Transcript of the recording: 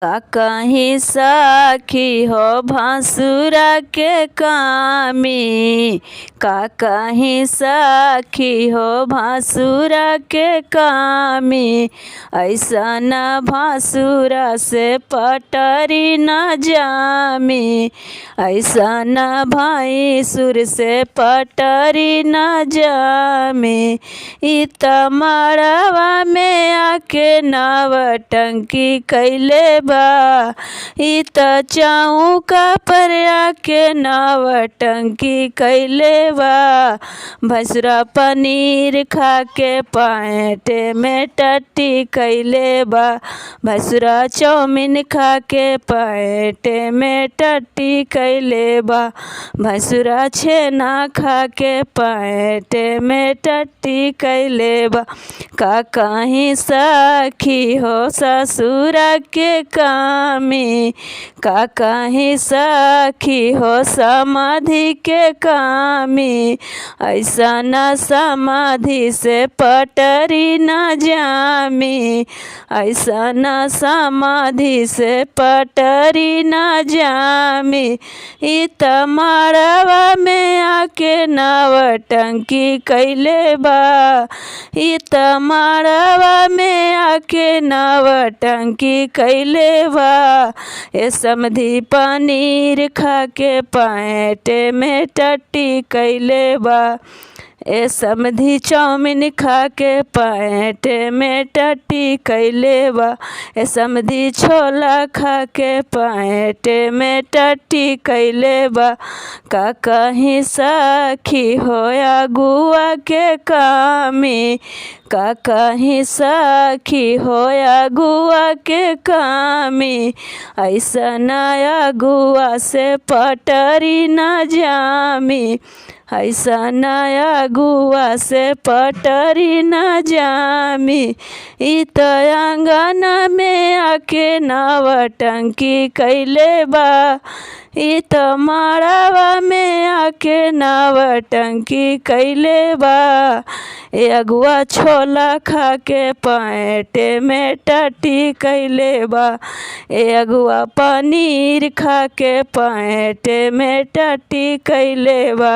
का कहीं सखी हो भसुरा के कामी, का कहीं सखी हो भसुरा के कामी। ऐसन भसुरा से पटरी न जामी, ऐसन भैंसुर से पटरी न जामी। ई त मड़वा में आके नवटंकी कइले बा, ई त चौका पर आके नवटंकी कइले बा। भैंसुरा पनीर खाके पैंट में टट्टी कइले बा, भैंसुरा चाउमीन खाके पैंट में टट्टी कइले बा। भैंसुरा छेना खाके पैंट में टट्टी कइले बा। का कहीं सखी हो ससुरा के कामी, का कहीं सखी हो समाधि के कामी। ऐसन समाधि से पटरी न जामी, ऐसन समाधि से पटरी न जामी। ई त मड़वा में आके नवटंकी कइले बा, ई त मड़वा में आके नवटंकी कइले बा। ए समधी पनीर खाके पैंट में टट्टी कइले बा, ए समधी चाउमीन खाके पैंट में टट्टी कइले बा। ए समधी छोला खाके पैंट में टट्टी कइले बा। का कहीं सखी हो अगुआ के कामी, का कहीं सखी हो अगुआ के कामी। ऐसन अगुआ से पटरी न जामी, ऐसन अगुआ से पटरी न जामी। ई त आंगन में आके नवटंकी कइले बा, ई त मड़वा में आके नवटंकी कइले बा। ए अगुआ छोला खाके पैंट में टट्टी कइले बा, ए अगुआ पनीर खाके पैंट में टट्टी कइले बा।